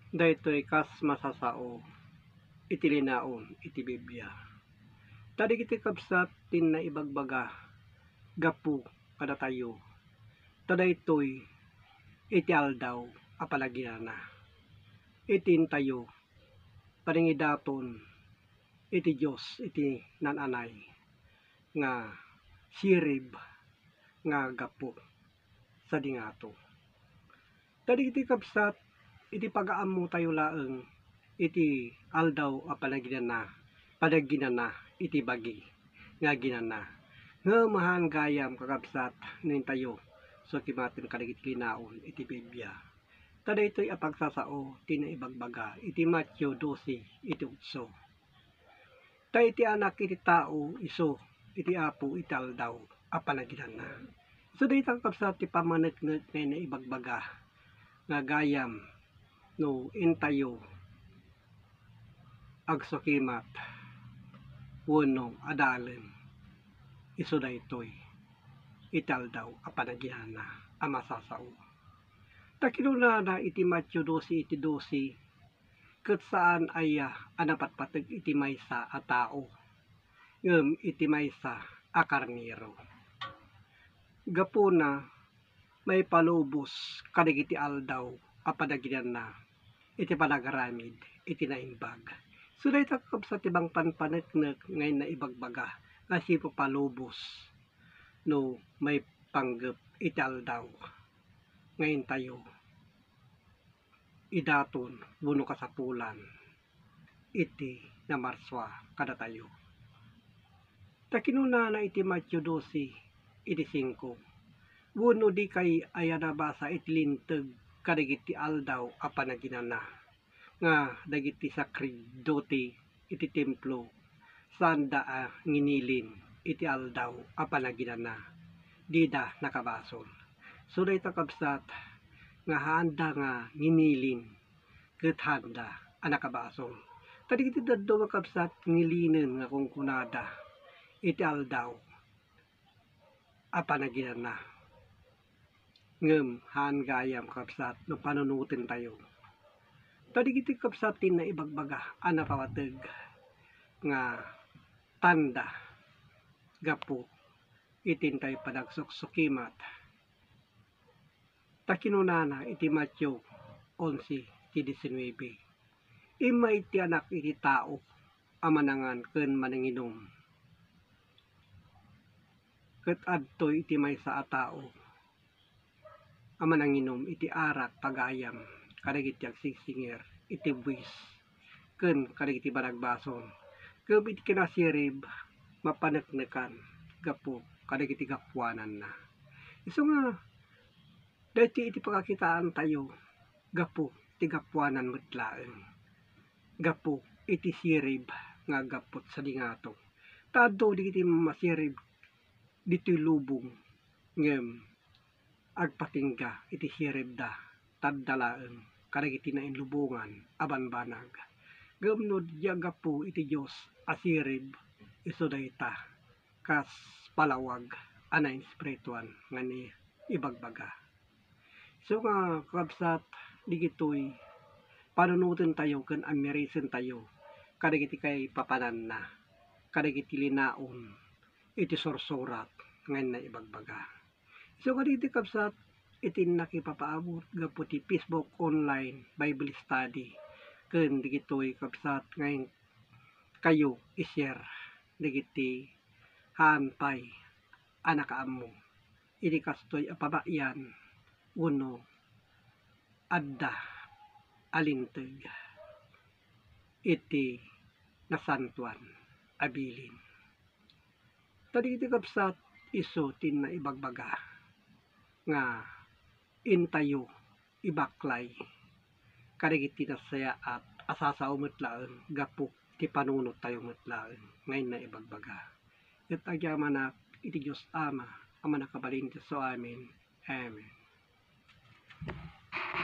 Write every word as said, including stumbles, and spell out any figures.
Daytoy kas masasao iti linaon iti Biblia. Ta dagiti kabsat ti naibagbaga gapu kadatayo, ta daytoy iti aldaw a panaginana. Iti intayo panangidaton iti Dios iti naan-anay nga sirib nga gapu sadi ngato. Ta dagiti kabsat, iti pagaammotayo laeng iti aldaw a panaginana, panaginana iti bagi nga aginana. Ngem haan gayam, kakabsat, no intayo sukimaten kadagiti linaon iti Biblia. Ta daytoy a pagsasao ti naibagbaga iti Mateo dose iti otso. Ta iti Anak iti Tao isu iti Apo iti aldaw a panaginana. So, dayta, kakabsat, ti pammaneknek nga naibagbaga nga gayam no intayo agsukimat wenno adalen isu daytoy iti aldaw a panaginana a masasao. Ta kinunana iti Mateo dose iti dose, ket saan aya a napatpateg iti maysa a tao, ngem iti maysa a karnero. Gapuna, maipalubos kadagiti aldaw a panaginana iti panagaramid iti naimbag. So, dayta, kakabsat, ti pammaneknek nga naibagbaga nga sipapalubos no maipanggep iti aldaw nga intayo idaton wenno kasapulan iti namarsua kadatayo. Ta kinunana iti Mateo dose iti singko, wenno dikay aya nabasa iti Linteg kadagiti aldaw a panaginana nga dagiti sakerdoti iti templo saanda a nginilin iti aldaw a panaginana, dida nakabasol. So, dayta, kabsat, nga haanda nga nginilin ket haanda a nakabasol. Ta dagiti dadduma, kabsat, ngilinen nga kunkunada iti aldaw a panaginana. Ngem haan gayam, kabsat, no panunotentayo. Ta dagiti, kabsat, ti naibagbaga a napawateg nga tanda gapu iti intayo panagsusukimat. Ta kinunana iti Mateo onse ti diecinuebe, "Immay ti Anak iti Tao a manangan ken mananginum, ket adtoy iti maysa a tao a mananginum iti arak pagayam kadagiti agsingsinger iti buis ken kadagiti managbasol, ket iti kinasirib, mapaneknekan gapu kadagiti gapuananna." Isu nga, daytoy iti pakakitaantayo gapu ti gapuanan met laeng, gapu iti sirib nga aggapu sadi ngato. Ta adu dagiti masirib ditoy lubong, ngem agpatingga iti siribda, tanda laeng kadagiti nainlubongan a banbanag. Ngem no diak gapu iti Dios a sirib, isu dayta kas palawag a nainspirituan nga ni ibagbaga. So nga, kakabsat, digitoy panunotentayo ken ammirisentayo kadagiti kaipapananna, kadagiti linaon iti sursurat nga naibagbaga. So, kadagiti kabsat, iti nakipapaabot gapu ti Facebook online Bible study, ken digitoy kabsat nga inkayo i-share dagiti haan pay a nakaammo iti kastoy a pamayan wenno adda a linteg iti nasantoan a bilin. Ta dagiti kabsat, isu ti naibagbaga nga intayo ibaklay kadagiti nasayaat a sasao met laeng gapu ti panunottayo met laeng nga inna ibagbaga. Ket agyamanak iti Dios Ama a mannakabalin iti sao amin. Amen.